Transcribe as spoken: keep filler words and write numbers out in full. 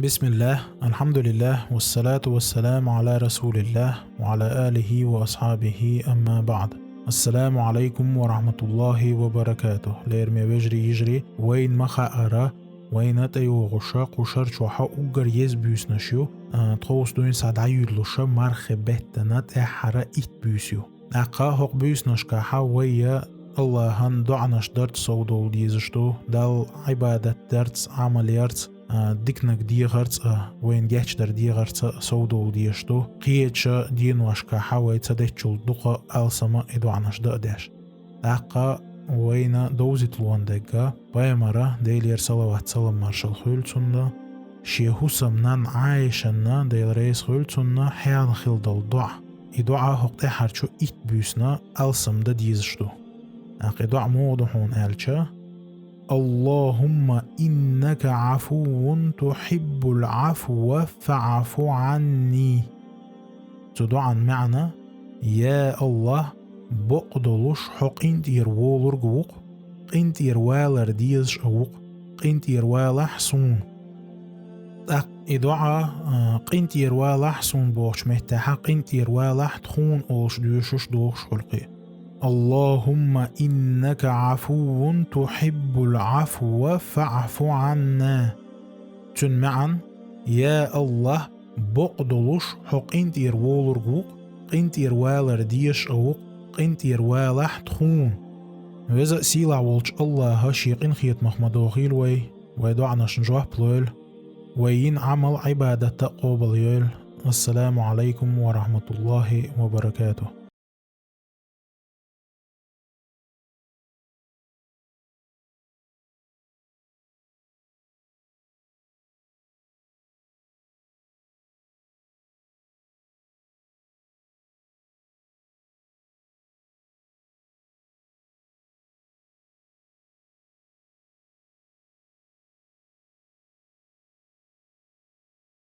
بسم الله، الحمد لله، والصلاة والسلام على رسول الله وعلى آله وأصحابه، أما بعد. السلام عليكم ورحمة الله وبركاته. Лерме вежри йижри, вайн махаара, вайна тайогуша, кушар чуха уггар ез бюснашю, а, тхоус дуйн садаюдлуша, мархе беттана, тяхара ит бюсю. Акха хок бюснашка ха вайя Аллахан дуанаш дарц саудол дезашто, дал ибадат дарц, амал ярц, а, дикнаг дегӀарца, а, вайн гечдар дегӀарца саудол дешто, кхеча деношка ха вай ца дечул духа алсама и дуанаш да деш. Акха вайна довзит луандайга, паймара, Дейлер салават салам маршал хуйлцунна, ши хусам нан Айшанна, Дейл рейс хуйлцунна, хян хилдал дуа. И дуа хок тяхарчу ит бюсна алсам да дезашто. Акха и дуа модухун элча, اللهم إنك عفو تحب العفو فاعف عني. Цу дуан маьна: «Я Аллах, бокъ долуш хьо къинтӀера волург вукъ, къинтӀера валар дезаш а вукъ, къинтӀера валахь суна». ТӀаккха и дуа, а, къинтӀера валахь суна бохучу меттехьа, къинтӀера валахь тхуна олуш доьшуш дохуш хьулкхи. اللهم إنك عفو تحب العفو فاعف عنا. Цуьнан маьӀан: «Я Аллах, бокъ долуш хьо къинтӀера волург вукъ, къинтӀера валар дезаш а вукъ, къинтӀера валахь тхуна». Веза а сийлахь волчу Аллаха шен къинхетамах ма дохийла вай, вай дуанашна жоп лойла, вай йина Ӏамал, Ӏибадат а къобал йойла. Ассаламу Ӏалайкум ва рахматуллахи ва баракатух.